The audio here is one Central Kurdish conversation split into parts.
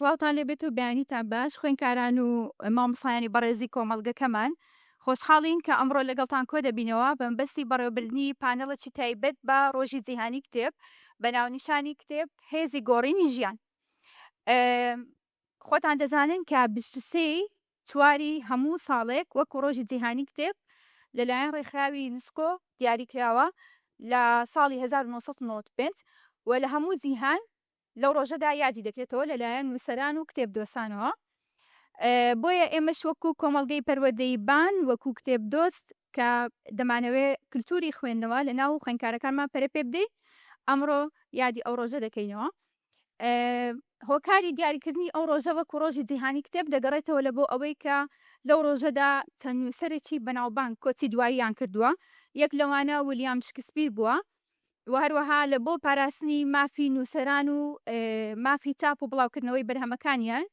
سڵاوتان لێبێت و بەیانیتان باش خوێندکاران و مامۆستایانی بەڕێزی کۆمەڵگەکەمان. خۆشحاڵین کە ئەمڕۆ لەگەڵتان کۆدەبینەوە بە مەبەستی بەڕێوەبردنی پانێڵێکی تایبەت بە ڕۆژی جیهانی کتێب بە ناونیشانی کتێب هێزی گۆڕینی ژیان. خۆتان دەزانن کە 23 ی چواری هەموو ساڵێک وەکو ڕۆژی جیهانی کتێب لەلایەن ڕێکخراوی یونسکۆ دیاری کراوە لە ساڵی 1995 و لە هەموو جیهان لەو ڕۆژەدا یادی دەکرێتەوە لەلایەن نووسەران و کتێب دۆستانەوە. بۆیە ئێمەش وەکو کۆمەڵگەی پەروەردەیی بان وەکو کتێب دۆست کە دەمانەوێ کلتوری خوێندنەوە لە ناو خوێندکارەکانمان پەرە پێ بدەین ئەمڕۆ یادی ئەو ڕۆژە دەکەینەوە. هۆکاری دیاریکردنی ئەو ڕۆژە وەکو ڕۆژی جیهانی کتێب دەگەڕێتەوە لە بۆ ئەوەی کە لەو ڕۆژەدا چەند نووسەرێکی بەناوبانگ کۆچی دواییان کردووە یەک لەوانە ولیام شکسپیر بووە و هەروەها لە بۆ پاراستنی مافی نووسەران و مافی چاپ و بڵاوکردنەوەی بەرهەمەکانیان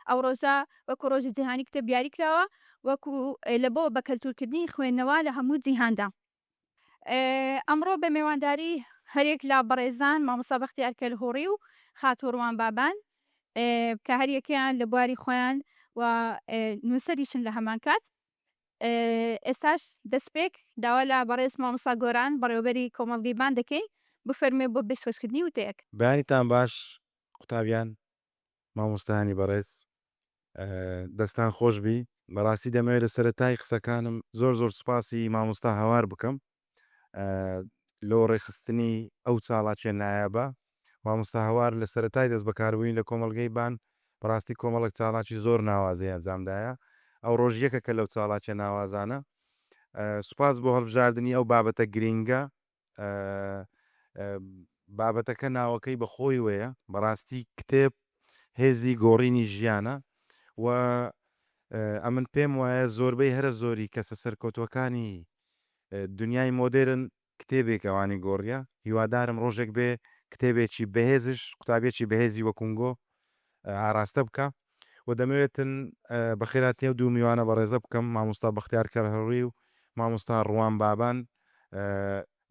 ئەو ڕۆژە وەکو ڕۆژی جیهانی کتێب دیاری کراوە وەکو لە بۆ بە کەلتوورکردنی خوێندنەوە لە هەموو جیهاندا. ئەمڕۆ بە مێوانداری هەریەک لە بەڕێزان مامۆستا بەختیار کەلهوڕی و خاتوو ڕوان بابان کە هەریەکەیان لە بواری خۆیان و نووسەریشن لە هەمان کات ئێستاش دەستپێک داوا لە بەڕێز مامۆستا گۆران بەڕێوەبەری کۆمەڵگەی بان دەکەین بفەرموێ بۆ پێشکەشکردنی وتەیەک. بەیانیتان باش قوتابیان مامۆستایانی بەڕێز دەستان خۆش بی بەڕاستی دەمەوێت لە سەرەتای قسەکانم زۆر زۆر سوپاسی مامۆستا هەوار بکەم لۆ ڕێکخستنی ئەو چاڵاکیە نایابە مامۆستا هەوار لە سەرەتای دەست بەکاربوونی لە کۆمەڵگەی بان بەڕاستی کۆمەڵێک چاڵاکی زۆر ناوازەی ئەنجامدایە ئەو ڕۆژ یەکەکە لەو چاڵاکیە ناوازانە سوپاس بۆ هەڵبژاردنی ئەو بابەتە گرینگە بابەتەکە ناوەکەی بە خۆیوەیە بەڕاستی کتێب هێزی گۆڕینی ژیانە و ئەمن پێم وایە زۆربەی هەرە زۆری کەسە سەرکەوتوەکانی دنیای مۆدێرن کتێبێک ئەوانی گۆڕیە هیوادارم ڕۆژێک بێ کتێبێکی بەهێزش قوتابیەکی بەهێزی وەکونگۆ ئاراستە بکا و دەمەوێتن بەخێرهاتنی ئەو دوو میوانە بەڕێزە بکەم مامۆستا بەختیار کەرهڕی و مامۆستا ڕوان بابان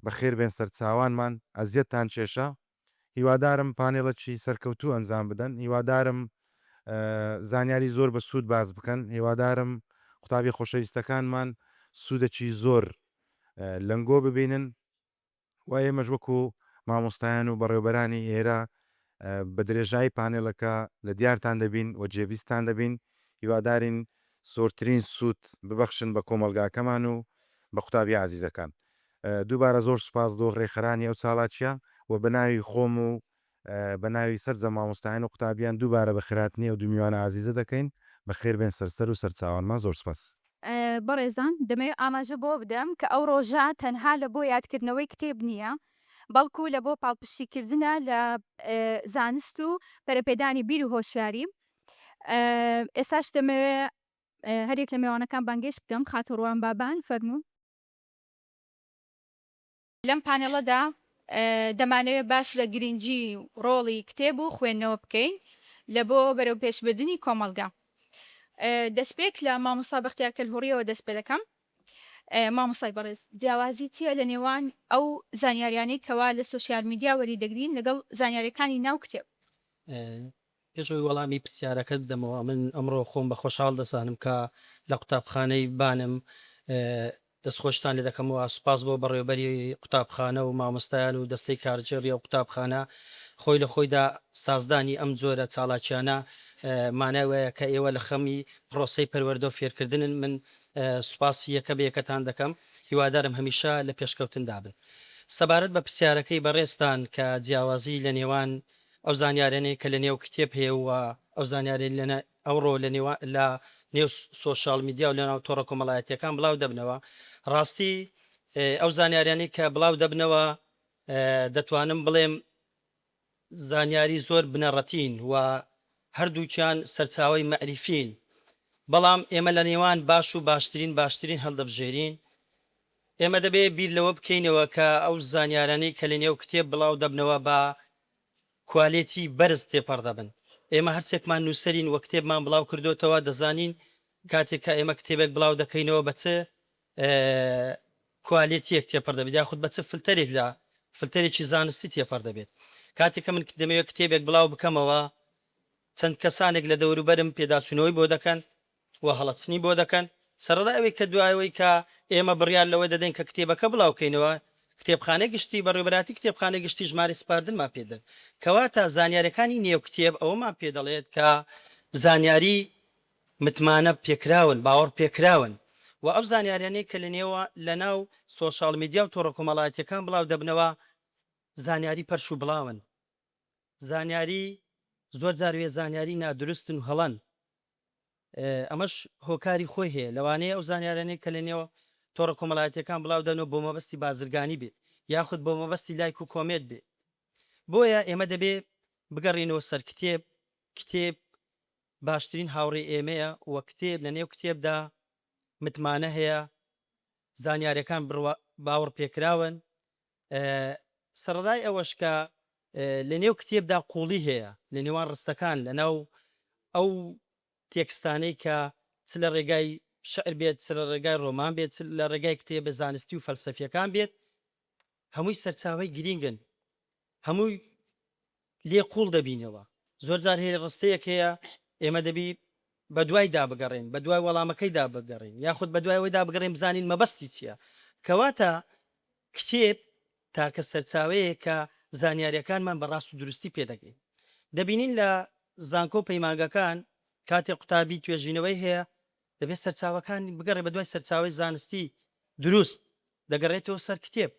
بەخێر بێن سەرچاوانمان ئەزیەتتان کێشا هیوادارم پانێڵێکی سەرکەوتوو ئەنجام بدەن هیوادارم زانیاری زۆر بە سوود باس بکەن هیوادارم قوتابی خۆشەویستەکانمان سوودەکی زۆر لەنگۆ ببینن و ئێمەش وەکو مامۆستایان و بەڕێوبەرانی ئێرە بە درێژایی پانێڵەکە لە دیارتان دەبین و جێبیستان دەبین، هیوادارین زۆرترین سوود ببەخشن بە کۆمەڵگاکەمان و بە قوتابیە ئازیزەکان. دووبارە زۆر سوپاس لۆ ڕێکخەرانی ئەو چالاکیە و بە ناوی خۆم و بە ناوی سەرجەم مامۆستایان و قوتابیان دووبارە بەخێرهاتنی ئەو دوو میوانە ئازیزە دەکەین، بەخێر بێن سەر سەر و سەرچاوانمان زۆر سوپاس. بەڕێزان دەمەوێت ئاماژە بەوە بدەم کە ئەو ڕۆژە تەنها لە بۆ یادکردنەوەی کتێب نییە، بەڵکو لە بۆ پاڵپشتیکردنە لە زانست و پەرەپێدانی بیر و هۆشیاری. ئێستاش دەمەوێت هەریەک لە مێوانەکان بانگێشت بکەم، خاتوو ڕوان بابان فەرموو. لەم پانێڵەدا دەمانەوێت باس لە گرنگی و ڕۆڵی کتێب و خوێندنەوە بکەین لە بۆ بەرەوپێشبردنی کۆمەڵگا. دەستپێک لە مامۆستا بەختیار کەلهوڕیەوە دەست پێ دەکەم. مامۆستای بەڕێز جیاوازی چییە لە نێوان ئەو زانیاریانەی کەوا لە سۆشیال میدیا وەری دەگرین لەگەڵ زانیاریەکانی ناو کتێب؟ پێش ئەوەی وەڵامی پرسیارەکەت بدەمەوە، من ئەمڕۆ خۆم بە خۆشحاڵ دەزانم کە لە قوتابخانەی بانم. دەستخۆشتان لێ دەکەم و سوپاس بۆ بەڕێوەبەری قوتابخانە و مامۆستایان و دەستەی کارگێڕی ئەو قوتابخانە. خۆی لە خۆیدا سازدانی ئەم جۆرە چالاکیانە مانای وایە کە ئێوە لە خەمی پرۆسەی پەروەردە و فێرکردنن. من سوپاسی یەکە بە یەکەتان دەکەم. هیوادارم هەمیشە لە پێشکەوتندا بن. سەبارەت بە پرسیارەکەی بەڕێزتان کە جیاوازی لە نێوان ئەو زانیارانەی کە لە نێو کتێب هەیە و ئەو زانیارەی لە ئەوڕۆ لە نێوان لە نێو سۆشیال میدیا و لە ناو تۆڕە کۆمەڵایەتییەکان بڵاو دەبنەوە، ڕاستی ئەو زانیاریانەی کە بڵاو دەبنەوە دەتوانم بڵێم زانیاری زۆر بنەڕەتین و هەردووکیان سەرچاوەی مەعریفین، بەڵام ئێمە لە نێوان باش و باشترین باشترین هەڵدەبژێرین. ئێمە دەبێ بیر لەوە بکەینەوە کە ئەو زانیارانەی کە لە نێو کتێب بڵاو دەبنەوە بە کوالێتی بەرز تێپەڕ دەبن. ئێمە هەرچێکمان نووسەرین و کتێبمان بڵاو کردۆتەوە دەزانین کاتێک کە ئێمە کتێبێک بڵاو دەکەینەوە بە چ کوالێتییەک تێپەڕ دەبێت یاخود بە چ فلتەرێکدا فلتەرێکی زانستی تێپەڕ دەبێت. کاتێک کە من دەمەوێت کتێبێک بڵاو بکەمەوە. چەند کەسانێک لە دەوروبەرم پێداچوونەوەی بۆ دەکەن و هەڵەچنی بۆ دەکەن، سەرەڕای ئەوەی کە دوای ئەوەی کە ئێمە بڕیار لەوە دەدەین کە کتێبەکە بڵاوکەینەوە، کتێبخانەی گشتی، بەڕێوەبەرایەتی کتێبخانەی گشتی ژمارەی سپاردنمان پێ دەن. کەواتە زانیارییەکانی نێو کتێب ئەوەمان پێ دەڵێت کە زانیاری متمانە پێکراون، باوەڕ پێکراون و ئەو زانیاریانەی کە لە نێوە لە ناو سۆشاڵ میدیا و تۆڕە کۆمەڵایەتییەکان بڵاو دەبنەوە زانیاری پەرش و بڵاون. زانیاری زۆر جار وێ زانیاری نادروستن و هەڵەن. ئەمەش هۆکاری خۆی هەیە، لەوانەیە ئەو زانیارانەی کە لە نێو تۆڕە کۆمەڵایەتییەکان بڵاو دەنەوە بۆ مەبەستی بازرگانی بێت یاخود بۆ مەبەستی لایک و comment بێت. بۆیە ئێمە دەبێ بگەڕێینەوە سەر کتێب، کتێب باشترین هاوڕێی ئێمەیە و کتێب لە نێو کتێبدا متمانە هەیە، زانیارییەکان بڕوا باوەڕپێکراون، سەڕەرای ئەوەش کە لە نێو کتێبدا قووڵی هەیە لە نێوان ڕستەکان، لە ناو ئەو تێکستانەی کە چ لە ڕێگای شعر بێت، چ لە ڕێگای ڕۆمان بێت، چ لە ڕێگای کتێبە زانستی و فەلسەفییەکان بێت، هەمووی سەرچاوەی گرینگن، هەمووی لێ قووڵ دەبینەوە. زۆر جار هەیە ڕستەیەک هەیە ئێمە دەبی بە دوایدا بگەڕێین، بە دوای وەڵامەکەیدا بگەڕێین، یاخود بە دوای ئەوەیدا بگەڕێین بزانین مەبەستی چییە. کەواتە کتێب تاکە سەرچاوەیە کە زانیارییەکانمان بە ڕاست و دروستی پێ دەگەین. دەبینین لە زانکۆ و پەیمانگەکان کاتێک قوتابی توێژینەوەی هەیە دەبێت سەرچاوەکانی بگەڕێ بە دوای سەرچاوەی زانستی دروست، دەگەڕێتەوە سەر کتێب.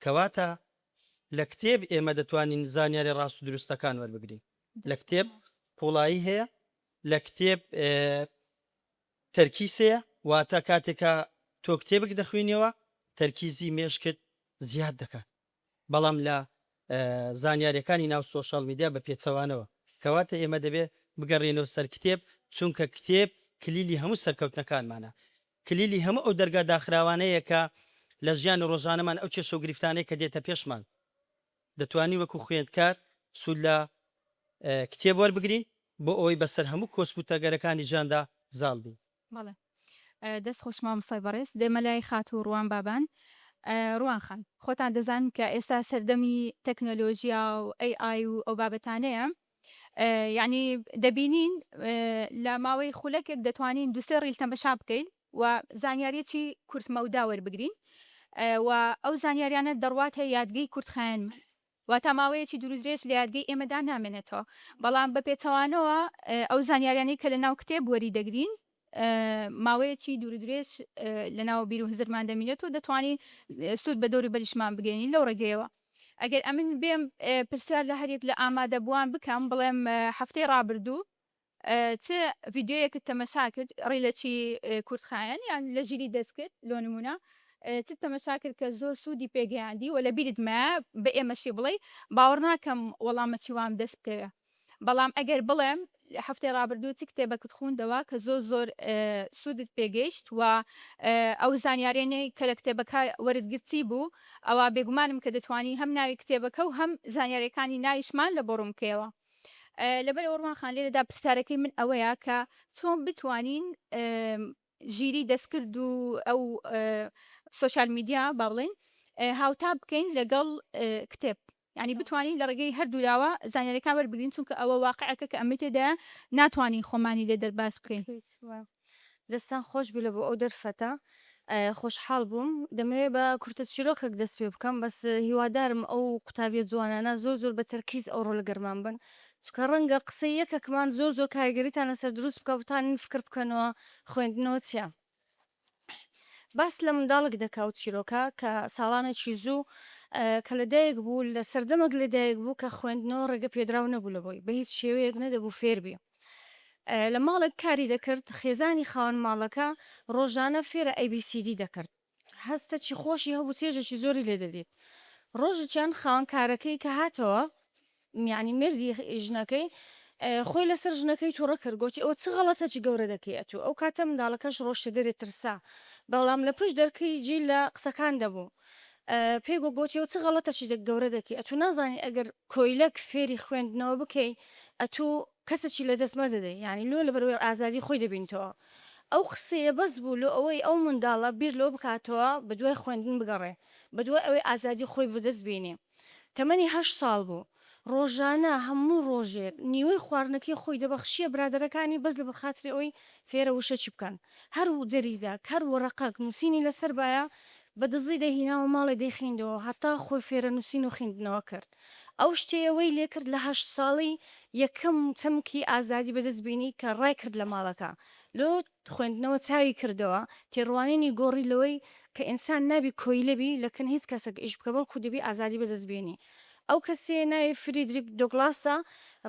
کەواتە لە کتێب ئێمە دەتوانین زانیاری ڕاست و دروستەکان وەربگرین. لە کتێب قوڵایی هەیە، لە کتێب تەرکیز هەیە، واتە کاتێک کە تۆ کتێبێک دەخوێنیەوە تەرکیزی مێشکت زیاد دەکات، بەڵام لە زانیاریەکانی ناو سۆشیال میدیا بە پێچەوانەوە، کەواتە ئێمە دەبێت بگەڕێینەوە سەر کتێب، چونکە کتێب کلیلی هەموو سەرکەوتنەکانمانە، کلیلی هەموو ئەو دەرگا داخراوانەیە کە لە ژیانی ڕۆژانەمان ئەو کێشە و گرفتانەی کە دێتە پێشمان دەتوانین وەکو خوێندکار سوود لە کتێب وەربگرین بۆ ئەوەی بەسەر هەموو کۆسپ و تەگەرەکانی ژیاندا زاڵ بین. بەڵێ دەست خۆش مامۆستای بەڕێز. دێمە لای خاتوو ڕوان بابان. ڕوان خان خۆتان دەزانن کە ئێستا سەردەمی تەکنەلۆژیا و AI و ئەو بابەتانەیە یەعنی دەبینین لە ماوەی خولەکێک دەتوانین دوسێ reel تەمەشا بکەین و زانیاریەکی کورت مەودا وەربگرین و ئەو زانیاریانە دەڕواتە یادگەی کورتخایەنمان واتا ماوەیەکی دوورودرێژ لە یادگەی ئێمەدا نامێنێتەوە بەڵام بە پێچەوانەوە ئەو زانیاریانەی کە لە ناو کتێب وەری دەگرین ماوەیەکی دوورودرێژ لە ناو بیر و هزرمان دەمینێتەوە دەتوانین سوود بە دەوروبەریشمان بگەیەنین لەو ڕێگەیەوە. ئەگەر ئەمن بێم پرسیار لە هەریەک لە ئامادەبووان بکەم بڵێم هەفتەی ڕابردوو چ ڤیدیۆیەکت تەمەشا کرد reel ەکی کورتخایەن یان لە ژیری دەستکرد لۆ نموونە چت تەمەشا کرد کە زۆر سوودی پێ گەیاندی و لە بیرت مایە بە ئێمەشی بڵێی باوەڕ ناکەم وەڵامەکی وام دەست بکەوێ بەڵام ئەگەر بڵێم هەفتەی ڕابردوو چ کتێبەکت خوندەوە کە زۆر زۆر سوودت پێ گەیشت و ئەو زانیاریانەی کە لە کتێبەکە وەرت گرت چی بوو ئەوا بێگومانم کە دەتوانی هەم ناوی کتێبەکە و هەم زانیاریەکانی ناویشمان لە بۆ ڕوون بکەیەوە. لەبەرئەوە ڕوان خان لێرەدا پرسیارەکەی من ئەوەیە کە چۆن بتوانین ژیری دەستکرد و ئەو social media با بڵێین هاوتا بکەین لەگەڵ کتێب یانی بتوانین لە ڕێگەی هەردوولاوە زانیاریەکان وەربگرین چونکە ئەوە واقعەکە کە ئەمەی تێدایە ناتوانین خۆمانی لێ دەرباز بکەین. دەستان خۆش بی لە بۆ ئەو دەرفەتە خۆشحاڵ بووم دەمەوێ بە کورتە چیرۆکێک دەست پێ بکەم بەس هیوادارم ئەو قوتابیە جوانانە زۆر زۆر بە تەرکیز ئەوڕۆ لە گەرمان بن چونکە ڕەنگە قسەی یەکەکمان زۆر زۆر کاریگەریتان لەسەر دروست بکا بتانن فکر بکەنەوە خوێندنەوە چیە. باس لە منداڵێک دەکا و چیرۆکە کە ساڵانێکی زوو کە لەدایک بوو لە سەردەمێک لەدایک بوو کە خوێندنەوە ڕێگە پێدراو نەبوو لە بۆی بە هیچ شێوەیەک نەدەبوو فێر بی لە ماڵێک کاری دەکرد خێزانی خاوەن ماڵەکە ڕۆژانە فێرە ABCD دەکرد هەستەکی خۆشی هەبوو چێژێکی زۆری لێ دەدیت ڕۆژێکیان خاوەن کارەکەی کە هاتەوە یانی مێردی ژنەکەی خۆی لەسەر ژنەکەی توڕە کرد گۆتی ئەوە چ غەڵەتەکی گەورە دەکەی ئەتوو ئەو کاتە منداڵەکەش ڕۆشتە دەرێ ترسا بەڵام لە پشت دەرکەی جی لە قسەکان دەبوو پێی گۆ گۆتی ئەوە چ غەڵەتەکی گەورە دەکەی ئەتوو نازانی ئەگەر کۆیلەک فێری خوێندنەوە بکەی ئەتوو کەسەکی لە دەست مەدەدەی یانی لۆ لەبەرئەوەی ئازادی خۆی دەبینتەوە ئەو قسەیە بەس بوو لۆ ئەوەی ئەو منداڵە بیر لەوە بکاتەوە بەدوای خوێندن بگەڕێ بەدوای ئەوەی ئازادی خۆی بەدەست بینێ تەمەنی هەشت ساڵ بوو. ڕۆژانە هەموو ڕۆژێک نیوەی خواردنەکەی خۆی دەبەخشیە برادەرەکانی بەس لەبەر خاتری ئەوەی فێرە وشەچی بکەن. هەر جەریدەک، هەر وەرەقەک نووسینی لەسەر بایە بە دزی دەیهیناوە ماڵێ دەیخیندەوە هەتا خۆی فێرە نووسین و خیندنەوە کرد. ئەو شتەیە وەی لێکرد لە هەشت ساڵی یەکەم چەمکی ئازادی بەدەست بینی کە ڕایکرد لە ماڵەکە لۆ خوێندنەوە چاوی کردەوە تێڕوانینی گۆڕی لەوەی کە ئینسان نابی کۆیلە بی لە کن هیچ کەسەک ئیش بکە بەڵکو دەبی ئازادی بەدەست بێنی ئەو کەسەیە ناوی فریدریک دۆگلاسە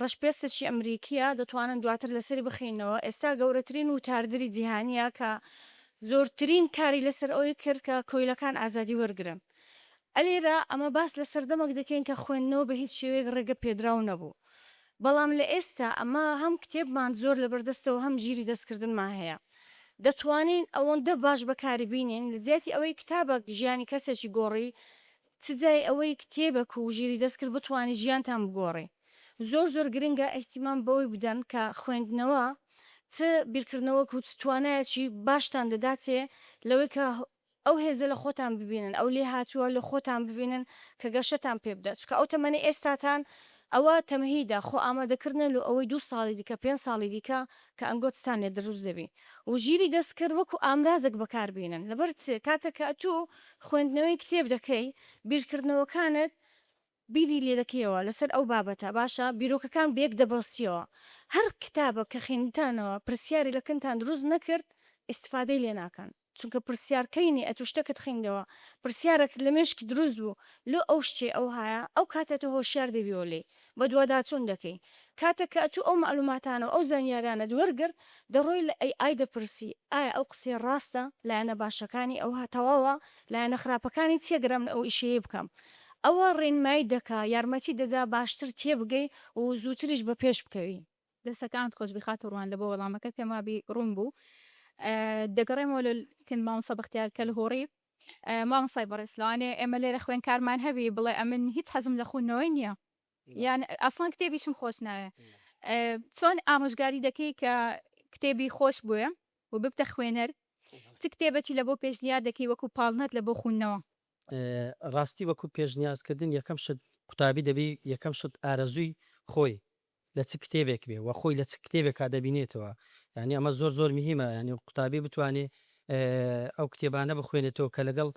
ڕەشپێستەکی ئەمریکیە دەتوانن دواتر لەسەری بخیننەوە ئێستا گەورەترین وتاردری جیهانیە کە زۆرترین کاری لەسەر ئەوەی کرد کە کۆیلەکان ئازادی وەرگرن ئەلێرە ئەمە باس لە سەردەمەک دەکەین کە خوێندنەوە بە هیچ شێوەیەک ڕێگە پێدراو نەبوو بەڵام لە ئێستا ئەمە هەم کتێبمان زۆر لەبەردەستە و هەم ژیری دەستکردنمان هەیە دەتوانین ئەوەندە باش بەکاری بینین لە جیاتی ئەوەی کتابەک ژیانی کەسێکی گۆڕی چ جای ئەوەی کتێبەک و ژیری دەستکرد بتوانی ژیانتان بگۆڕی زۆر زۆر گرنگە ئیهتیمام بەوەی بدەن کە خوێندنەوە چ بیرکردنەوەک و چ توانایەکی باشتان دەداتێ لەوەی کە ئەو هێزە لە خۆتان ببینن، ئەو لێهاتووە لە خۆتان ببینن کە گەشەتان پێ بدات، چونکە ئەو تەمەنەی ئێستاتان ئەوە تەمهیدە، خۆ ئامادەکردنە لۆ ئەوەی دوو ساڵی دیکە، پێنج ساڵی دیکە کە ئەنگۆتستان لێ دروست دەبی و ژیری دەستکرد وەکو ئامرازێک بەکار بینن، لەبەر چ کاتێک کە ئەتوو خوێندنەوەی کتێب دەکەی بیرکردنەوەکانت بیری لێ دەکەیەوە لەسەر ئەو بابەتە باشە بیرۆکەکان بەیەک دەبەستیەوە هەر کتابەک کە خیندتانەوە پرسیاری لە کنتان دروست نەکرد ئیستفادەی لێ ناکەن چونکە پرسیار کەینی ئەتوو شتەکت خیندەوە پرسیارەکت لە مێشکت دروست بوو لۆ ئەو شتێ ئەوهایە ئەو کاتە تۆ هۆشیار دەبیەوە لێی بەدواداچوون دەکەی کاتێک کە ئەتوو ئەو مەعلوماتانە و ئەو زانیارانەت وەرگرت دەڕۆی لە AI دەپرسی ئایا ئەو قسەیە ڕاستە لایەنە باشەکانی ئەوها تەواوە لایەنە خراپەکانی چیە گەر من ئەو ئیشەیە بکەم ئەوە ڕێنماییت دەکا یارمەتیت دەدا باشتر تێبگەی و زووتریش بە پێش بکەوی. دەستەکانت خۆشبی خاتوو ڕوان لە بۆ وەڵامەکەت پێم وابی ڕوون بوو دەگەڕێمەوە لە کن مامۆستا بەختیار کەلهوڕی مامۆستای بەڕێز لەوانەیە ئێمە لێرە خوێنکارمان هەبی بڵێ ئەمن هیچ حەزم لە خوندنەوەی نییە یان ئەسڵەن کتێبیشم خۆش ناوێ چۆن ئامۆژگاری دەکەی کە کتێبی خۆش بوێ و ببتە خوێنەر چ کتێبەکی لە بۆ پێشنیار دەکەی وەکو پاڵنەر لە بۆ خوندنەوە؟ ڕاستی وەکو پێشنیاز کردن یەکەم شت قوتابی دەبی یەکەم شت ئارەزووی خۆی لە چ کتێبێک بێ وە خۆی لە چ کتێبێکا دەبینێتەوە یانی ئەمە زۆر زۆر مهمە یانی قوتابی بتوانێ ئەو کتێبانە بخوێنێتەوە کە لەگەڵ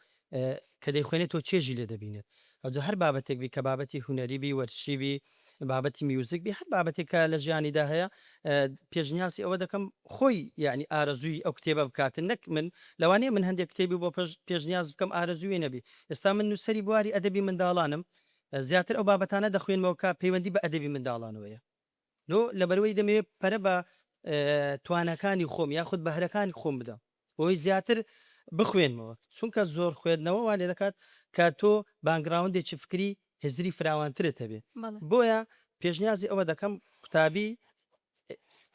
کە دەیخوێنێتەوە چێژی لێ دەبینێت ئەوجا هەر بابەتێک بی کە بابەتی هونەری بی وەرزشی بی بابەتی میوزیک بی هەر بابەتێک کە لە ژیانیدا هەیە پێشنیازی ئەوە دەکەم خۆی یعنی ئارەزووی ئەو کتێبە بکاتن نەک من لەوانەیە من هەندێک کتێبی بۆ پێشنیاز بکەم ئارەزووی نەبی ئێستا من نووسەری بواری ئەدەبی منداڵانم زیاتر ئەو بابەتانە دەخوێنمەوە کە پەیوەندی بە ئەدەبی منداڵانەوەیە. لۆ لەبەرئەوەی دەمەوێت پەرە بە تواناکانی خۆم یاخود بەهرەکانی خۆم بدەم بۆی زیاتر بخوێنمەوە چونکە زۆر خوێندنەوە وا لێدەکات کە تۆ background ێکی فکری هزری فراوانترت هەبێ بۆیە پێشنیازی ئەوە دەکەم قوتابی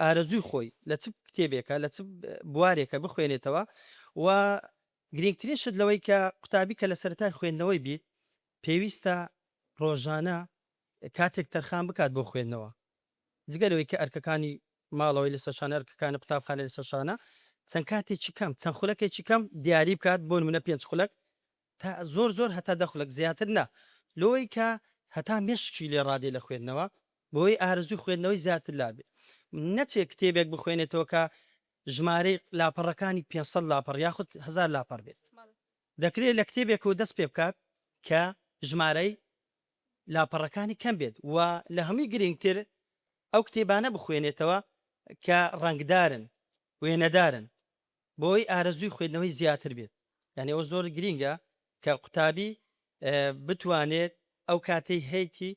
ئارەزووی خۆی لە چ کتێبێکە لە چ بوارێکە بخوێنێتەوە و گرنگترین شت لەوەی کە قوتابی کە لە سەرەتای خوێندنەوەی بیت پێویستە ڕۆژانە کاتێک تەرخان بکات بۆ خوێندنەوە، جگە لەوەی کە ئەرکەکانی ماڵەوەی لەسەر شانە، ئەرکەکانی قوتابخانەی لەسەر شانە، چەند کاتێکی کەم، چەند خولەکێکی کەم دیاری بکات، بۆ نموونە پێنج خولەک تا زۆر زۆر هەتا دە خولەک زیاتر نا، لۆی کە هەتا مێشکی لێ ڕادێ لە خوێندنەوە، بۆی ئارەزووی خوێندنەوەی زیاتر لابێ، نەچێ کتێبێک بخوێنێتەوە کە ژمارەی لاپەڕەکانی 500 لاپەڕ یاخود 1000 لاپەڕ بێت. دەکرێت لە کتێبێکەوە دەست پێ بکات کە ژمارەی لاپەڕەکانی کەم بێت و لە هەمووی گرینگتر ئەو کتێبانە بخوێنێتەوە کە ڕەنگدارن، وێنەدارن بۆی ئارەزووی خوێندنەوەی زیاتر بێت. یانی ئەوە زۆر گرینگە کە قوتابی بتوانێت ئەو کاتەی هەیتی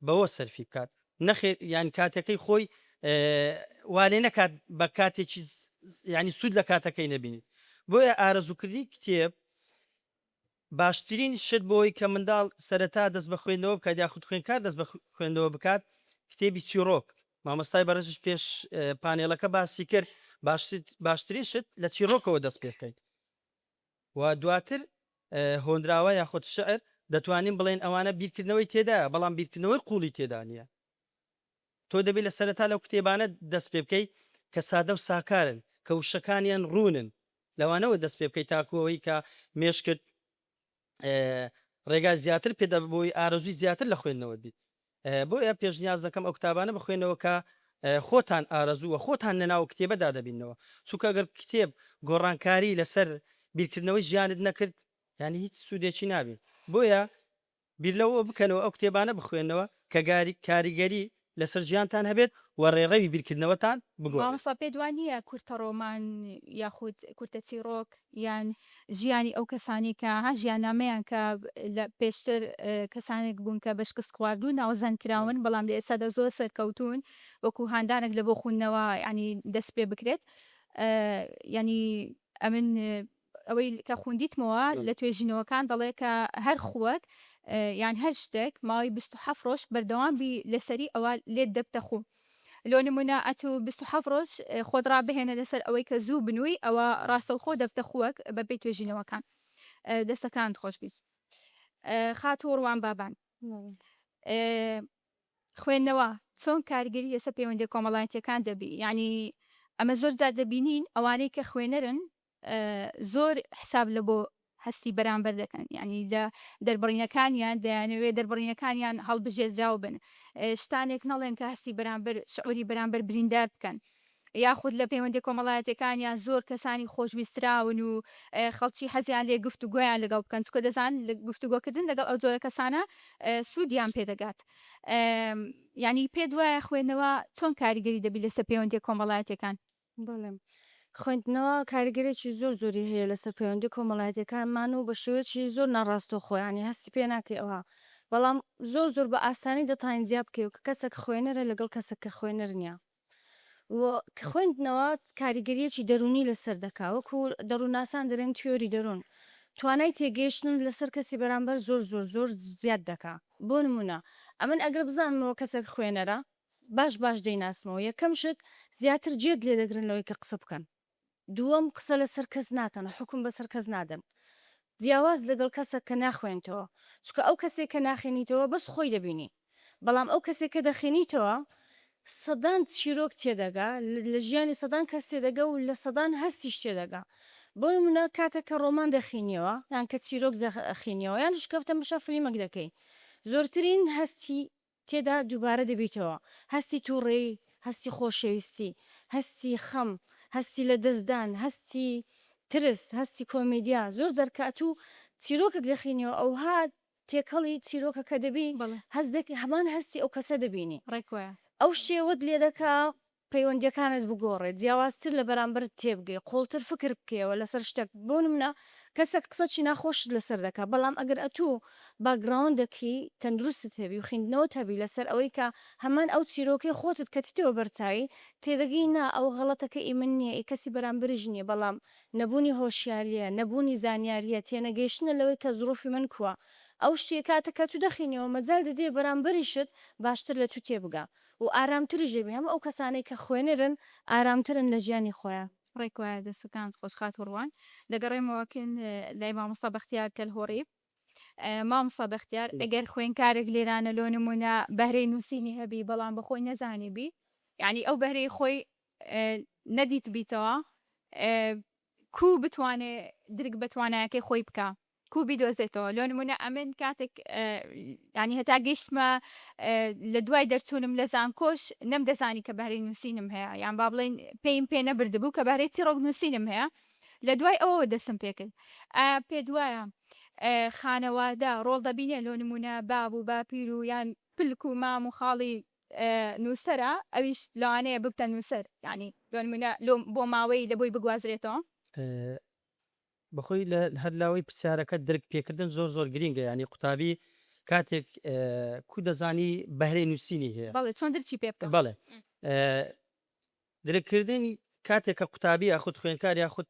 بەوە سەرفی بکات نەخێر یان کاتەکەی خۆی وا لێ نەکات بە کاتێکی ینی سوود لە کاتەکەی نەبینیت بۆیە ئارەزووکردنی کتێب باشترین شت بۆی کە منداڵ سەرەتا دەست بە خوێندنەوە بکات یاخود خوێندکار دەست بە خوێندنەوە بکات کتێبی چیڕۆک مامۆستای بەڕێزیش پێش پانێڵەکە باسی کرد باشترین شت لە چیڕۆکەوە دەست پێ بکەیت و دواتر هۆنراوە یاخود شعر دەتوانین بڵێین ئەوانە بیرکردنەوەی تێدایە بەڵام بیرکردنەوەی قوڵی تێدا نییە. تۆ دەبێت لە سەرەتا لەو کتێبانە دەست پێ بکەیت کە سادە و ساکارن، کە وشەکانیان ڕوونن، لەوانەوە دەست پێ بکەیت تاکو ئەوەی کە مێشکت ڕێگای زیاتر پێ دەبێت بۆی ئارەزووی زیاتر لە خوێندنەوەت بیت. بۆیە پێشنیاز دەکەم ئەو کتابانە بخوێنەوە کە خۆتان ئارەزوو و خۆتان لەناو کتێبەدا دەبیننەوە، چونکە گەر کتێب گۆڕانکاری لەسەر بیرکردنەوەی ژیانت نەکرد یانی هیچ سوودێکی نابێت، بۆیە بیر لەوە بکەنەوە ئەو کتێبانە بخوێنەوە کە کاریگەری لەسەر ژیانتان هەبێت و ڕێڕەوی بیرکردنەوەتان بگۆڕێت. مامۆستا پێت وا نییە کورتە ڕۆمان یاخود کورتە چیڕۆک یان ژیانی ئەو کەسانەی کە ها ژیاننامەیان کە لە پێشتر کەسانێک بوون کە بە شکست خواردوو ناوزەند کراون بەڵام لە ئێستادا زۆر سەرکەوتوون وەکو هاندانێک لە بۆ خوندنەوە یانی دەست پێ بکرێت یانی ئەمن ئەوەی کە خوندیتمەوە لە توێژینەوەکان دەڵێ کە هەر خووەک یان هەر شتێک ماوەی 27 ڕۆژ بەردەوام بی لەسەری ئەوە لێت دەبتە خوو لۆ نمونە ئەتوو 27 ڕۆژ خۆت ڕابهێنە لەسەر ئەوەی کە زوو بنووی ئەوە ڕاستەوخۆ دەبتە خووەک بەپێی توێژینەوەکان دەستەکانت خۆش بیت خاتوو ڕوان بابان خوێندنەوە چۆن کاریگەری لەسەر پەیوەندیە کۆمەڵایەتیەکان دەبی یانی ئەمە زۆر جار دەبینین ئەوانەی کە خوێنەرن زۆر حساب لە بۆ هەستی بەرامبەر دەکەن یانی لە دەربڕینەکانیان دەیانەوێ دەربڕینەکانیان هەڵبژێردراو بن شتانێک نەڵێن کە هەستی بەرامبەر شعوری بەرامبەر بریندار بکەن یاخود لە پەیوەندیە کۆمەڵایەتیەکانیان زۆر کەسانی خۆشویستراون و خەڵکی حەزیان لێ گفتوگۆیان لەگەڵ بکەن چونکە دەزانن گفتوگۆکردن لەگەڵ ئەو جۆرە کەسانە سوودیان پێدەگات یانی پێت وایە خوێندنەوە چۆن کاریگەری دەبی لەسەر پەیوەندیە کۆمەڵایەتیەکان؟ بەڵێ خوێندنەوە کاریگەرێکی زۆر زۆری هەیە لەسەر پەیوەندی کۆمەڵایەتیەکانمان و بە شێوەیەکی زۆر ناڕاستەوخۆ یانی هەستی پێ ناکەی ئەوها بەڵام زۆر زۆر بە ئاسانی دەتوانین جیا بکەیەوە کە کەسێک خوێنەرە لەگەڵ کەسێک کە خوێنەر نییە و خوێندنەوە کاریگەریەکی دەروونی لەسەر دەکا وەکو دەروونناسان دەرێن تیۆری دەروون توانای تێگەیشتن لەسەر کەسی بەرامبەر زۆر زۆر زۆر زیاد دەکا بۆ نمونە ئەمن ئەگەر بزانمەوە کەسێک خوێنەرە باش باش دەیناسمەوە یەکەم شت زیاتر جێت لێ دەگرن لەوەی کە قسە بکەن دووەم قسە لەسەر کەس ناکەن حوکم بەسەر کەس نادەن جیاواز لەگەڵ کەسەک کە ناخوێنتەوە چونکە ئەو کەسێک کە ناخێنیتەوە بەس خۆی دەبینی بەڵام ئەو کەسێک کە دەخێنیتەوە سەدان چیرۆک تێدەگا لە ژیانی سەدان کەس تێدەگا و لە سەدان هەستیش تێدەگا بۆ نمونە کاتێک کە ڕۆمان دەخینیەوە یان کە چیرۆک دەخینیەوە یان شکەفتە مشە فلیمەک دەکەی زۆرترین هەستی تێدا دووبارە دەبیتەوە، هەستی توڕەیی، هەستی خۆشەویستی، هەستی خەم، هەستی لەدەستدان، هەستی ترس، هەستی کۆمیدیا، زۆر جار کە ئەتوو چیرۆکێک دەخینیەوە ئەوها تێکەڵی چیرۆکەکە دەبی هەست دەکەی هەمان هەستی ئەو کەسە دەبینی ڕێک وایە. ئەو شتەی وات لێدەکا پەیوەندیەکانت بگۆڕێت، جیاوازتر لە بەرامبەرت تێبگەی، قوڵتر فکر بکەیەوە لەسەر شتەک، بۆ نمونە کەسەک قسەکی ناخۆشت لەسەر دەکا، بەڵام ئەگەر ئەتوو background ەکی تەندروستت هەبی و خیندنەوەت هەبی لەسەر ئەوەی کە هەمان ئەو چیرۆکەی خۆتت کەتیتەوە بەرچاوی، تێدەگەی نا ئەوە غەڵەتەکە ئی من نیە ئی کەسی بەرامبەریش نیە، بەڵام نەبوونی هۆشیاریە، نەبوونی زانیاریە، تێنەگەیشتنە لەوەی کە زروفی من کوە، ئەو شتەی کاتە کە ئەتوو دەخینیەوە مەجال دەدەیە بەرامبەریشت باشتر لە توو تێبگا. و ئارامتریش دەبی هەموو ئەو کەسانەی کە خوێنەرن ئارامترن لە ژیانی خۆیان. ڕێک وایە دەستەکانت خۆش خاتوو ڕوان. دەگەڕێمەوە کن لای مامۆستا بەختیار کەلهوڕی. مامۆستا بەختیار ئەگەر خوێنکارێک لێرانە لۆ نموونە بەهرەی نووسینی هەبی بەڵام بە خۆی نەزانیبی یانی ئەو بەهرەی خۆی نەدیتبیتەوە کوو بتوانێ درک بە توانایەکەی خۆی بکا کوو بیدۆزێتەوە لۆ نمونە ئەمن کاتێک یانی هەتا گەیشتمە لە دوای دەرچوونم لە زانکۆش نەمدەزانی کە بەهرەی نووسینم هەیە یان با بڵێین پێیم پێ نەبردبوو کە بەهرەی چیڕۆک نووسینم هەیە لە دوای ئەوەوە دەستم پێکرد ئایا پێت وایە خانەوادە ڕۆڵ دەبینێ لۆ نمونە باب و باپیر و یان پلک و مام و خاڵی نووسەرە ئەویش لەوانەیە ببتە نووسەر یانی لۆ نمونە لۆ بۆ ماوەی لە بۆی بگوازرێتەوە. بەخۆی لە هەر لاوەی پرسیارەکە درک پێکردن زۆر زۆر گرینگە یانی قوتابی کاتێک کو دەزانی بەهرەی نووسینی هەیە بەڵێ چۆن درکی پێ بکا؟ بەڵێ درککردنی کاتێک کە قوتابی یاخود خوێندکار یاخود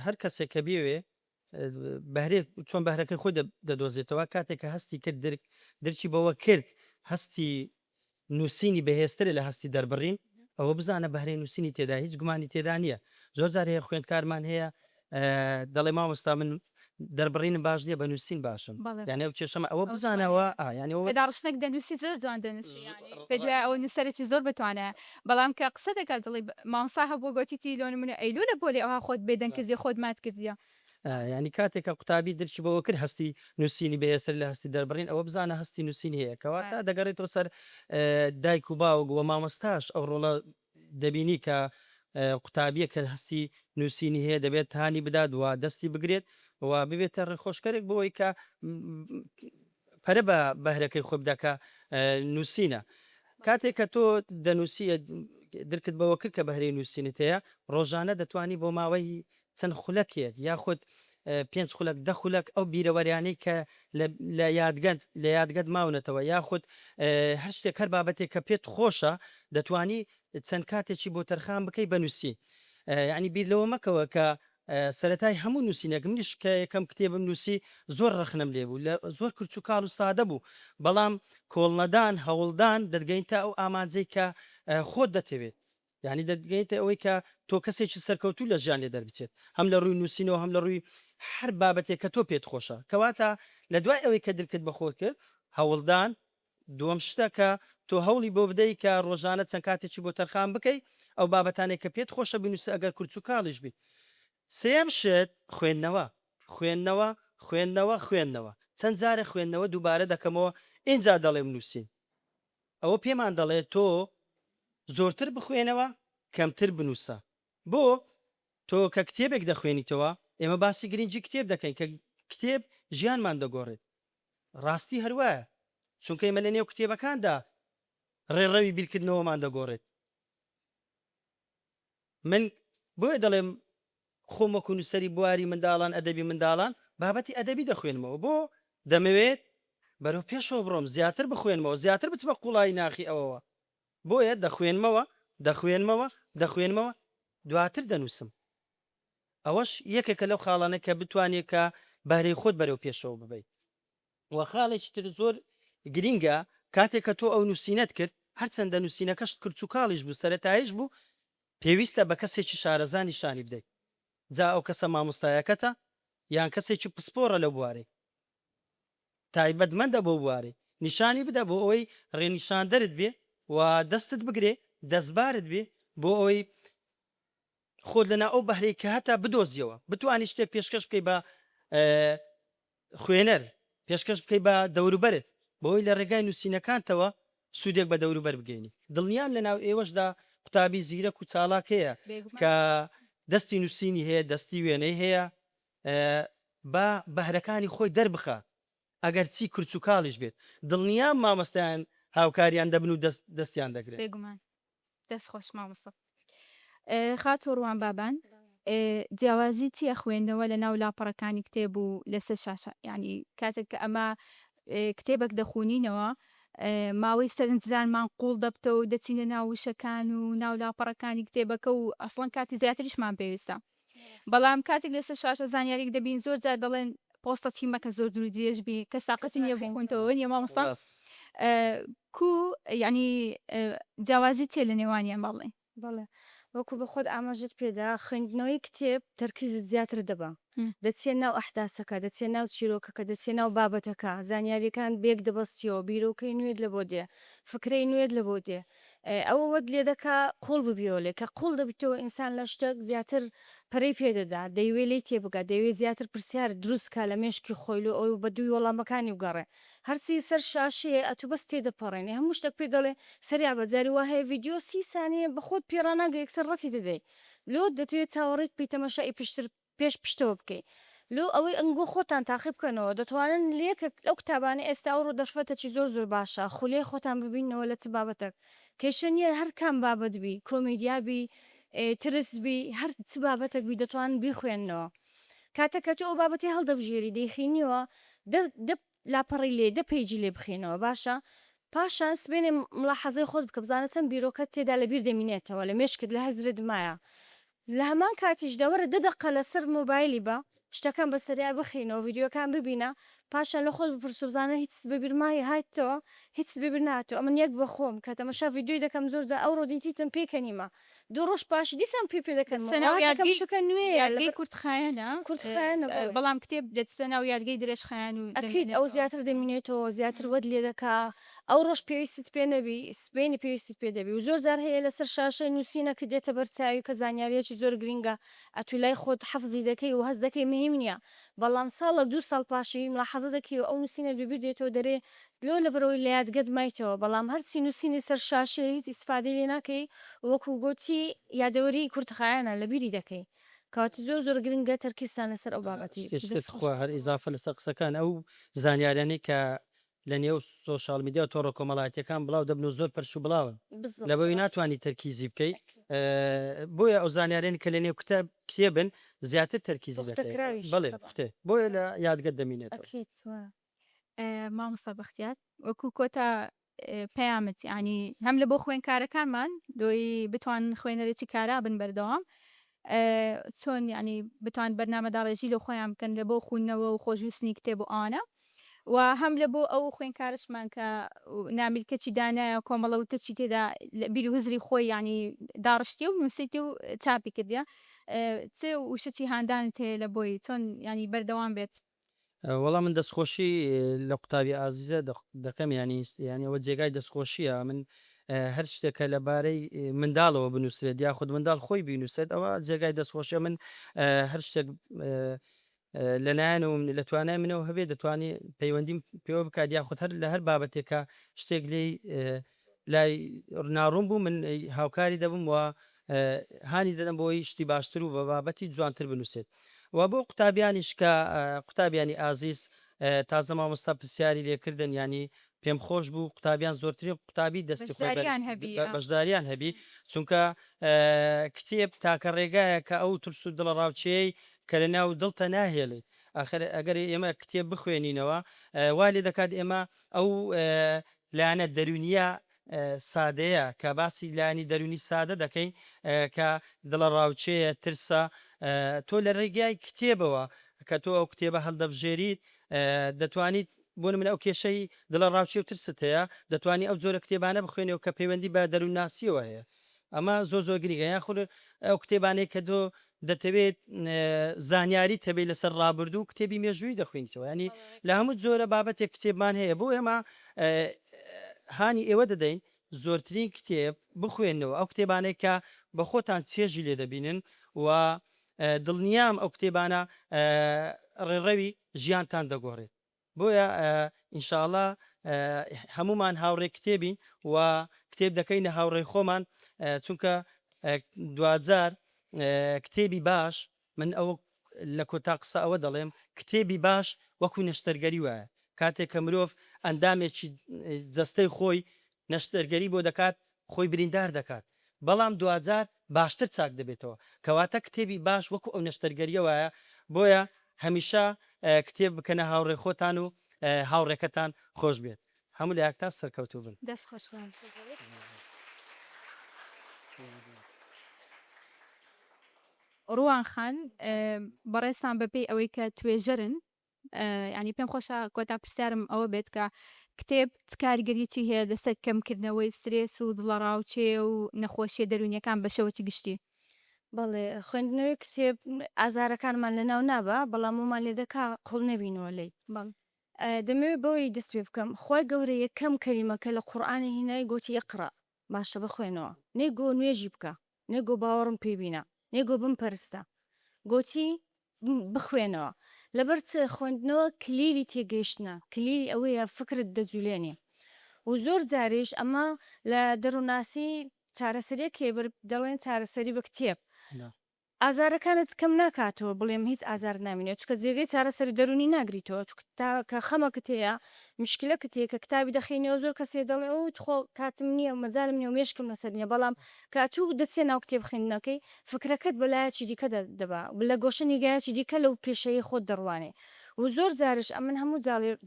هەر کەسێک کە بیەوێ بەهرەی چۆن بەهرەکەی خۆی دەدۆزێتەوە کاتێک کە هەستی کرد درک درکی بەوە کرد هەستی نووسینی بەهێزترە لە هەستی دەربڕین ئەوە بزانە بەهرەی نووسینی تێدا هیچ گومانی تێدا نییە زۆر جار هەیە خوێندکارمان هەیە دەڵێ مامۆستا من دەربڕینم باش نییە بە نووسین باشم یانی ئەو کێشەمە ئەوە بزانەوە ئا یانی ئەوە کە داڕشتنێک دەنووسی زۆر جوان دەنووسی یانی پێت وایە ئەوە نووسەرێکی زۆر بەتوانایە بەڵام کە قسە دەکات دەڵێی مامۆستا هەبووە گۆتیتی لۆ نموونە ئەی لۆ لە پۆلێ ئەوها خۆت بێدەنگ کردیە خۆت مات کردیە. یانی کاتێک کە قوتابی درکی بەوە کرد هەستی نووسینی بەهێزتر لە هەستی دەربڕین ئەوە بزانە هەستی نووسینی هەیە کەواتە دەگەڕێتەوە سەر دایک و باوک و مامۆستاش ئەو ڕۆڵە دەبینی کە قوتابیەک کە هەستی نووسینی هەیە دەبێت هانی بدات و دەستی بگرێت و ببێتە ڕێخۆشکەرێک بۆ ئەوەی کە پەرە بە بەهرەکەی خۆی بدا کە نووسینە. کاتێک کە تۆ دەنووسی درکت بەوە کرد کە بەهرەی نووسینت هەیە ڕۆژانە دەتوانی بۆ ماوەی چەند خولەکێک یاخود پێنج خولەک دە خولەک ئەو بیرەوەریانەی کە لە یادگەت لە یادگەت ماونەتەوە یاخود هەر شتێک هەر بابەتێک کە پێت خۆشە دەتوانی چەند کاتێکی بۆ تەرخان بکەی بە نووسین یعنی بیر لەوە مەکەوە کە سەرەتای هەموو نووسینێک منیش کە یەکەم کتێبم نووسی زۆر ڕەخنەم لێ بوو لە زۆر کورچ و کاڵ و سادە بوو بەڵام کۆڵنەدان هەوڵدان دەتگەین تا ئەو ئامانجەی کە خۆت دەتەوێت یانی دەتگەیتە ئەوەی کە تۆ کەسێکی سەرکەوتوو لە ژیان لێ دەربچێت هەم لە ڕووی نووسینەوە هەم لە ڕووی هەر بابەتێک کە تۆ پێت خۆشە کەواتە لە دوای ئەوەی کە درکت بە خۆت کرد هەوڵدان دووەم شتە کە تۆ هەوڵی بۆ بدەی کە ڕۆژانە چەند کاتێکی بۆ تەرخان بکەی ئەو بابەتانەی کە پێت خۆشە بنووسە ئەگەر کورچ و کاڵیش بیت سێیەم شت خوێندنەوە خوێندنەوە خوێندنەوە خوێندنەوە چەند جارێ خوێندنەوە دووبارە دەکەمەوە ئینجا دەڵێم نووسین ئەوە پێمان دەڵێت تۆ زۆرتر بخوێنەوە کەمتر بنووسە. بۆ؟ تۆ کە کتێبێک دەخوێنیتەوە، ئێمە باسی گرنگی کتێب دەکەین کە کتێب ژیانمان دەگۆڕێت. ڕاستی هەروایە. چونکە ئێمە لەنێو کتێبەکاندا ڕێڕەوی بیرکردنەوەمان دەگۆڕێت. من بۆیە دەڵێم خۆم وەکو نووسەری بواری منداڵان، ئەدەبی منداڵان، بابەتی ئەدەبی دەخوێنمەوە. بۆ؟ دەمەوێت بەرەو پێشەوە بڕۆم، زیاتر بخوێنمەوە، زیاتر بچمە قووڵایی ناخی ئەوەوە. بۆیە دەخوێنمەوە، دەخوێنمەوە، دەخوێنمەوە، دواتر دەنووسم. ئەوەش یەکێکە لەو خاڵانەی کە بتوانیت کە بەهرەی خۆت بەرەو پێشەوە ببەیت. وە خاڵێکی تر زۆر گرینگە، کاتێک کە تۆ ئەو نووسینەت کرد، هەرچەندە نووسینەکەشت کرچ و کاڵیش بوو، سەرەتاییش بوو، پێویستە بە کەسێکی شارەزا نیشانی بدەیت، جا ئەو کەسە مامۆستایەکەتە یان کەسێکی پسپۆڕە لەو بوارەی، تایبەتمەندە بەو بوارەی، نیشانی بدە بۆ ئەوەی ڕێنیشاندەرت بێ و دەستت بگرێ، دەستبارت بێ بۆ ئەوەی خۆت لەناو ئەو بەهرەی کە هەتە بدۆزیەوە، بتوانی شتێک پێشکەش بکەی بە خوێنەر، پێشکەش بکەی بە دەوروبەرت، بەوەی لە ڕێگای نووسینەکانتەوە سوودێک بە دەوروبەر بگەینی. دڵنیام لەناو ئێوەشدا قوتابی زیرەک و چاڵاک هەیە کە دەستی نووسینی هەیە، دەستی وێنەی هەیە، با بەهرەکانی خۆی دەربخات، ئەگەرچی کرچ و کاڵیش بێت. دڵنیام مامۆستایان هاوکاریان دەبن و دەستیان دەگرن. بێگومان. دەست خۆش مامۆستا. خاتوو ڕوان بابان جیاوازی چیە خوێندنەوە لە ناو لاپەڕەکانی کتێب و لەسەر شاشە یانی کاتێک کە ئەمە کتێبەک دەخونینەوە ماوەی سەرنجدانمان قوڵ دەبتەوە و دەچینە ناو وشەکان و ناو لاپەڕەکانی کتێبەکە و ئەسڵەن کاتی زیاتریشمان پێویستە بەڵام کاتێک لەسەر شاشە زانیاریک دەبین زۆر جار دەڵێن پۆستە چی مەکە زۆر دوور درێژ بی کەس تاقەتی نییە بخونتەوە نیە مامۆستا کو یعنی جیاوازی چیە لە نێوانیان با بڵێین؟ بەڵێ وەکو بە خۆت ئاماژەت پێدا خوێندنەوەی کتێب تەرکیزت زیاتر دەبا دەچیە ناو ئەحداسەکە دەچیە ناو چیرۆکەکە دەچیە ناو بابەتەکە زانیاریەکان بێک دەبەستیەوە بیرۆکەی نوێت لەبۆ دێ فکرەی نوێت لەبۆ دێ ئەوە وەت لێدەکا قوڵ ببیەوە لێ کە قوڵ دەبیتەوە ئینسان لە شتێک زیاتر پەرەی پێ دەدا دەیوێ لێی تێبگا دەیوێ زیاتر پرسیار دروست کا لە مێشکی خۆی لۆ ئەوەی بە دووی وەڵامەکانی بگەڕێ هەرچی سەر شاشەیە ئەتوو بەس تێدەپەڕێنی هەموو شتێک پێ دەڵێ سەریع بە جاری وا هەیە ڤیدیۆ 30 سانیە بە خۆت پێ ڕاناگەی یەکسەر ڕەتی دەدەی لۆ دەتەوێ چاوەڕێ بکەی تەماشای پشتر پێش پشتەوە بکەی لۆ ئەوەی ئەنگۆ خۆتان تاقی بکەنەوە دەتوانن لە یەکێک لەو کتابانەی ئێستا ئەوڕۆ دەرفەتەکی زۆر زۆر باشە خولیای خۆتان ببیننەوە لە چ بابەتەک کێشە نیە هەر کام بابەت بی کۆمیدیا بی ترس بی هەر چ بابەتەک بی دەتوانن بیخوێننەوە کاتەک کە تۆ ئەو بابەتەی هەڵدەبژێری دەیخینیەوە دە دە لاپەڕەی لێ دە پەیجی لێ بخینەوە باشە پاشان سبەینێ ملاحەزەی خۆت بکە بزانە چەند بیرۆکەت تێدا لە بیر دەمینێتەوە لە مێشکت لە هزرت مایە لە هەمان کاتیشدا وەرە دە دەقە لەسەر مۆبایلی بە شتەکان بە سەریع بخینەوە ڤیدیۆکان ببینە. پاشان لە خۆت بپرسە بزانە هیچت بە بیر هاتەوە؟ هیچت بە بیر نهاتەوە. ئەمن یەک بە خۆم کە تەمەشا ڤیدیۆی دەکەم زۆر جار ئەوڕۆ دیتیتم پێکەنیمە دوو ڕۆژ پاشی دیسان پێ پێ دەکەنمەوە دەچتە ناو هەست دەکەم یادگەی شتەکە نوێیە یادگەی لەبەر کورتخایەنە کورتخایەنە بەڵێ. بەڵام کتێب دەچتە ناو یادگەی درێژخایەن و ئەکید ئەو دەمێنێتەوە. زیاتر دەمینێتەوە زیاتر وەت لێ دەکا ئەو ڕۆژ پێویستت پێ نەبی سبەینی پێویستت پێ دەبی و زۆر جار هەیە لەسەر شاشەی نووسینەکت دێتە بەر چاوی کە زانیاریەکی زۆر گرینگە ئەتوو لای خۆت حەفزی دەکەی و هەست دەکەی مهیم نیە بەڵام ساڵەک دوو ساڵ پاشی ملاحەزە دەکەی و ئەو نووسینەت بە بیر دێتەوە دەرێ لۆ لەبەرئەوەی لە یادگەت مایتەوە بەڵام هەرچی نووسینی سەر شاشەیە هیچ ئیستفادەی لێ ناکەی و وەکو گۆتی یادەوەری کورتخایەنە لە بیری دەکەی کەواتە زۆر زۆر گرنگە تەرکیزتان لەسەر ئەو بابەتی شتێکی تر دەست خۆش. تخوا هەر ئیزافە لەسەر قسەکان ئەو زانیاریانەی کە لە نێو social media و تۆڕە کۆمەڵایەتیەکان بڵاو دەبن و زۆر پەرش و بڵاون بالضبط لەبەوی ڕاستە. ناتوانی تەرکیزی بکەی ئەکید. بۆیە ئەو زانیاریانەی کە لە نێو کتاب کتێبن زیاتر تەرکیزی پوختە دەکەی کراویش بەڵێ طبعا. پوختە بۆیە لە یادگەت دەمینێتەوە. ئەکید وایە. مامۆستا بەختیار وەکو کۆتا پەیامت یانی هەم لە بۆ خوێنکارەکانمان لۆی بتوان خوێنەرێکی کارا بن بەردەوام چۆن یانی بتوان بەرنامەداڕێژی لۆ خۆیان بکەن لە بۆ خوندنەوە و خۆشویستنی کتێب و ئەوانە و هەم لە بۆ ئەو خوێنکارەشمان کە نامیلکەچی دانایە کۆمەڵە وتەچی تێدا لە بیر و هزری خۆی یانی داڕشتیە و نووسیتی و چاپی کردیە چ وشەچی هاندانت هەیە لە بۆی چۆن یانی بەردەوام بێت؟ وەڵا من دەستخۆشی لە قوتابی ئازیزە دەکەم یانی یانی ئەوە جێگای دەستخۆشیە من هەر شتێک کە لەبارەی منداڵەوە بنووسرێت یاخود منداڵ خۆی بینووسێت ئەوە جێگای دەستخۆشیە من هەر شتێک لەلایەن و لە توانای منەوە هەبێت دەتوانێت پەیوەندیم پێوە بکات یاخود هەر لە هەر بابەتێکە شتێک لێی لای ناڕوون بوو من هاوکاری دەبم و هانی دەدەم بۆی شتی باشتر و بە بابەتی جوانتر بنووسێت و بۆ قوتابیانیش کە قوتابیانی ئازیز تازە مامۆستا پرسیاری لێکردن ینی پێم خۆش بوو قوتابیان زۆرترین قوتابی دەستی خۆی بەشداریان هەبی بەشداریان هەبی چونکە کتێب تاکە ڕێگایە کە ئەو ترس و دڵەڕاوکێی کە لە ناو دڵتە ناهێڵیت ئاخر ئەگەر ئێمە کتێب بخوێنینەوە وا لێ دەکات ئێمە ئەو لایەنە دەروونییە سادەیە کە باسی لایەنی دەروونی سادە دەکەین کە دڵەڕاوکێیە، ترسە، تۆ لە ڕێگای کتێبەوە کە تۆ ئەو کتێبە هەڵدەبژێریت دەتوانیت بۆ نمونە ئەو کێشەی دڵەڕاوکێ و ترست هەیە دەتوانی ئەو جۆرە کتێبانە بخوێنیەوە کە پەیوەندی بە دەروونناسییەوە هەیە ئەمە زۆر زۆر گرنگە یاخود ئەو کتێبانەی کە تۆ دەتەوێت زانیاریت هەبێت لەسەر ڕابردوو کتێبی مێژووی دەخوێنیتەوە ینی لە هەموو جۆرە بابەتێک کتێبمان هەیە بۆ ئێمە هانی ئێوە دەدەین زۆرترین کتێب بخوێنەوە ئەو کتێبانەی کە بە خۆتان چێژی لێ دەبینن و دڵنیام ئەو کتێبانە ڕێڕەوی ژیانتان دەگۆڕێت. بۆیە ان شاء اللە هەموومان هاوڕێی کتێبین و کتێب دەکەینە هاوڕێی خۆمان چونکە دواجار کتێبی باش من ئەوە لە کۆتا قسە ئەوە دەڵێم کتێبی باش وەکو نەشتەرگەری وایە کاتێک کە مرۆڤ ئەندامێکی جەستەی خۆی نەشتەرگەری بۆ دەکات خۆی بریندار دەکات بەڵام دواجار باشتر چاک دەبێتەوە کەواتە کتێبی باش وەکو ئەو نەشتەرگەریە وایە بۆیە هەمیشە کتێب بکەنە هاوڕێ خۆتان و هاوڕێکەتان خۆش بێت هەموو لایەکتان سەرکەوتوو بن. دەست خۆش مامۆستا بەڕێز. ڕوان خان بەڕێزتان بەپێی ئەوەی کە توێژەرن یانی پێم خۆشە کۆتا پرسیارم ئەوە بێت کە کتێب چ کاریگەریی هەیە لەسەر کەمکردنەوەی سترێس و دڵەڕاوکێ و نەخۆشیە دەروونیەکان بە شێوەکی گشتی؟ بەڵێ خوێندنەوەی کتێب ئازارەکانمان لەناو نابا بەڵام وەمان لێدەکا قوڵ نەبینەوە لێی. بەڵێ. دەمەوێ بەوەی دەست پێ بکەم خوای گەورە یەکەم کەلیمە کە لە قورئانی هینای گۆتی اقرا باشە بخوێنەوە نەیگۆ نوێژی بکە نەیگۆ باوەڕم پێ بینە نەیگۆ بمپەرستە گۆتی بخوێنەوە لەبەر چ خوێندنەوە کلیلی تێگەیشتنە کلیلی ئەوەیە فکرت دەجولێنێ و زۆر جاریش ئەمە لە دەروونناسی چارەسەریەک هەیە دەڵێن چارەسەری بە کتێب ئازارەکانت کەم ناکاتەوە بڵێم هیچ ئازارت نامینێت چونکە جێگەی چارەسەری دەروونی ناگریتەوە چونکە تا کە خەمەکت هەیە مشکلەکت هەیە کە کتابی دەخینەوە زۆر کەس هەیە دەڵێ ئەو تخوا کاتم نییە مەجالم نییە و مێشکم لەسەر نییە بەڵام کە ئەتوو دەچیە ناو کتێب خوێندنەکەی فکرەکەت بە لایەکی دیکە دەبا لە گۆشە نیگایەکی دیکە لەو کێشەیەی خۆت دەڕوانێ و زۆر جاریش ئەمن هەموو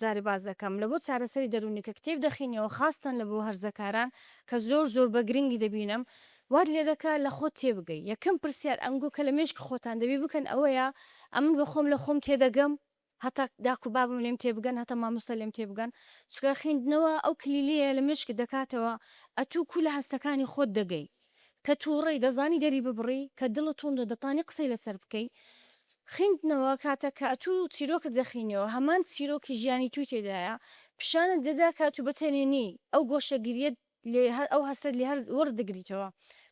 جارێ باس دەکەم لە بۆ چارەسەری دەروونی کە کتێب دەخینەوە خاستەن لە بۆ هەرزەکاران کە زۆر زۆر بە گرنگی دەبینم وات لێدەکا لە خۆت تێبگەی یەکەم پرسیار ئەنگۆ کە لە مێشکی خۆتان دەبی بکەن ئەوەیە ئەمن بە خۆم لە خۆم تێدەگەم؟ هەتا داک و بابم لێم تێبگەن هەتا مامۆستا لێم تێبگەن چونکە خیندنەوە ئەو کلیلەیە لە مێشکت دەکاتەوە ئەتوو کو لە هەستەکانی خۆت دەگەی کە توڕەی دەزانی دەری ببڕی کە دڵت توندە دەتانی قسەی لەسەر بکەی خیندنەوە کاتە کە ئەتوو چیرۆکێک دەخینیەوە هەمان چیرۆکی ژیانی توی تێدایە پیشانت دەدا کە ئەتوو بەتەنێ نی ئەو گۆشەگیریەت لێ هەر ئەو هەستەت لێ هەر وەردەگریتەوە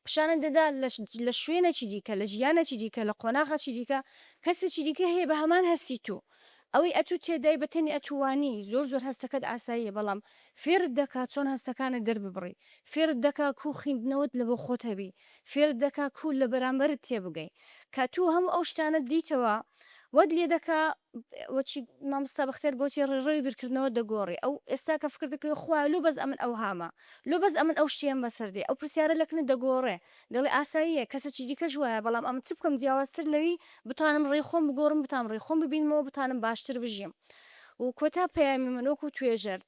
پیشانت دەدا لە لە شوێنێکی دیکە لە ژیانێکی دیکە لە قۆناغێکی دیکە کەسێکی دیکە هەیە بە هەمان هەستی تو ئەوەی ئەتوو تێدای بە تەنی ئەتوو وانی زۆر زۆر هەستەکەت ئاساییە بەڵام فێرت دەکا چۆن هەستەکانت دەرببڕی فێرت دەکا کوو خیندنەوەت لە بۆ خۆت هەبی فێرت دەکا کوو لە بەرامبەرت تێبگەی کە ئەتوو هەموو ئەو شتانەت دیتەوە وەت لێ دەکا وەچی مامۆستا بەختیار گۆتی ڕێڕەوی بیرکردنەوەت دەگۆڕی ئەو ئێستا کە فکر دەکەی خوایە لۆ بەس ئەمن ئەوهامە لۆ بەس ئەمن ئەو شتەیەم بەسەر دێ ئەو پرسیارە لە کنت دەگۆڕێ دەڵێ ئاساییە کەسەکی دیکەش وایە بەڵام ئەمن چ بکەم جیاوازتر لەوی بتوانم ڕێی خۆم بگۆڕم بتانم ڕێی خۆم ببینمەوە بتانم باشتر بژیم و کۆتا پەیامی من وەکوو توێژەر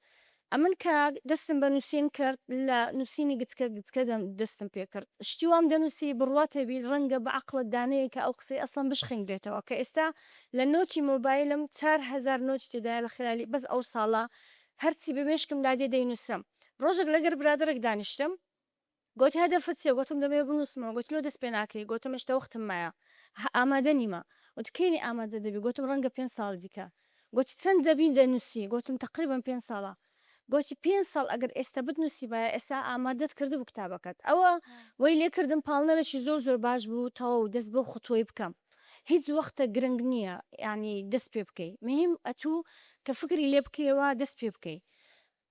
ئەمن کە دەستم بە نووسین کرد لە نووسینی گچکە گچکە دەستم پێ کرد شتی وام دەنووسی بڕوات هەبی ڕەنگە بە عەقڵت دانەیە کە ئەو قسەی ئەسڵەن بشخیندرێتەوە کە ئێستا لە نۆتی مۆبایلم 4000 نۆتی تێدایە لە خلالی بەس ئەو ساڵە هەرچی بە مێشکمدا دێ دەینووسم ڕۆژێک لەگەر برادەرێک دانیشتم گۆتی هەدەفت چیە؟ گۆتم دەمەوێ بنووسمەوە. گۆتی لۆ دەست پێ ناکەی؟ گۆتم هێشتا وەختم مایە ئامادە نیمە. گۆتی کەینی ئامادە دەبی؟ گۆتم ڕەنگە پێنج ساڵی دیکە. گۆتی چەند دەبی دەنووسی؟ گۆتم تەقریبەن پێنج ساڵە. گۆتی پێنج ساڵ ئەگەر ئێستا بتنووسیبایە ئێستا ئامادەت کردبوو کتابەکەت. ئەوە وەی لێ کردم پاڵنەرێکی زۆر زۆر باش بوو تەواو دەست بەو خوتوەی بکەم. هیچ وەختە گرنگ نییە یانی دەست پێ بکەی. مهیم ئەتوو کە فکری لێ بکەیەوە دەست پێ بکەی.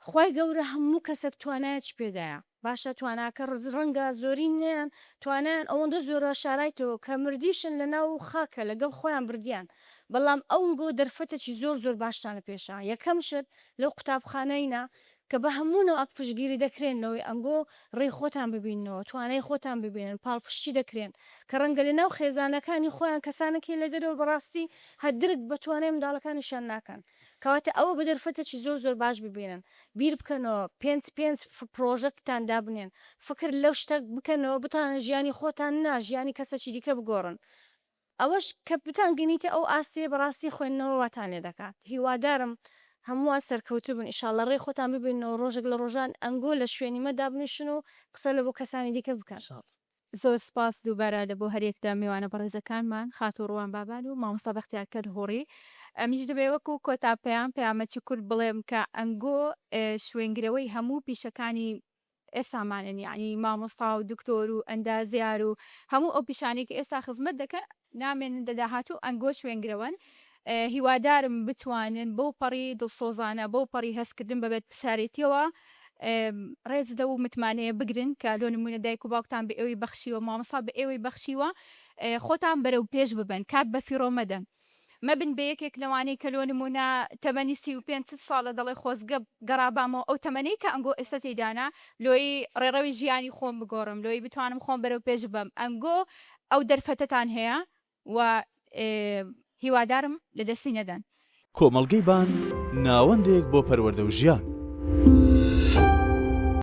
خوای گەورە هەموو کەسەک توانایەکی پێدایە باشە تواناکە ڕەنگە زۆرینەیان توانایان ئەوەندە زۆرە شارایتەوە کە مردیشن لەناو خاکە لەگەڵ خۆیان بردیان بەڵام ئەونگۆ دەرفەتەکی زۆر زۆر باشتانە پێشە یەکەم شت لەو قوتابخانەینە کە بە هەموو نەوعەک پشتگیری دەکرێن لەوەی ئەنگۆ ڕێی خۆتان ببیننەوە توانای خۆتان ببینن پاڵپشتی دەکرێن کە ڕەنگە لەناو خێزانەکانی خۆیان کەسانێک هەیە لە دەرەوە بەڕاستی هەر درک بە توانای منداڵەکانیشیان ناکەن کەواتە ئەوە بە دەرفەتێکی زۆر زۆر باش ببینن، بیر بکەنەوە، پێنج پێنج پرۆژەکتان دابنێن، فکر لەو شتە بکەنەوە بتانن ژیانی خۆتان نا ژیانی کەسەکی دیکە بگۆڕن، ئەوەش کە بتانگەنیتە ئەو ئاستەیە بەڕاستی خوێندنەوە واتان لێ دەکات، هیوادارم هەمووان سەرکەوتوو بن ئیشاڵڵە ڕێی خۆتان ببیننەوە ڕۆژێک لە ڕۆژان ئەنگۆ لە شوێنی مە دابنیشن و قسە لە بۆ کەسانی دیکە بکەن. زۆر سپاس دووبارە لە بۆ هەریەک لە میوانە بەڕێزەکانمان خاتوو ڕوان بابان و مامۆستا بەختیار کەلهوڕی. ئەمنیش دەبێ وەکوو کۆتا پەیام پەیامەکی کورت بڵێم کە ئەنگۆ شوێنگرەوەی هەموو پیشەکانی ئێستامانن یەعنی مامۆستا و دکتۆر و ئەندازیار و هەموو ئەو پیشانەی کە ئێستا خزمەت دەکەن نامێنن لە داهاتوو ئەنگۆ شوێنگرەوەن هیوادارم بتوانن بەو پەڕی دڵسۆزانە بەو پەڕی هەستکردن بە بەرپرسارێتیەوە ڕێز لەو متمانەیە بگرن کە لۆ نمونە دایک و باوکتان بە ئێوەی بەخشیوە مامۆستا بە ئێوەی بەخشیوە خۆتان بەرەو پێش ببەن کات بەفیڕۆ مەدەن مەبن بە یەکێک لەوانەی کە لۆ نمونە تەمەنی 35 چل ساڵە دەڵێ خۆزگە گەڕابامەوە ئەو تەمەنەی کە ئەنگۆ ئێستا تێیدانا لۆی ڕێڕەوی ژیانی خۆم بگۆڕم لۆی بتوانم خۆم بەرەو پێش ببەم ئەنگۆ ئەو دەرفەتەتان هەیە و هیوادارم لە دەستی نەدەن. کۆمەڵگەی بان، ناوەندێک بۆ پەروەردە و ژیان.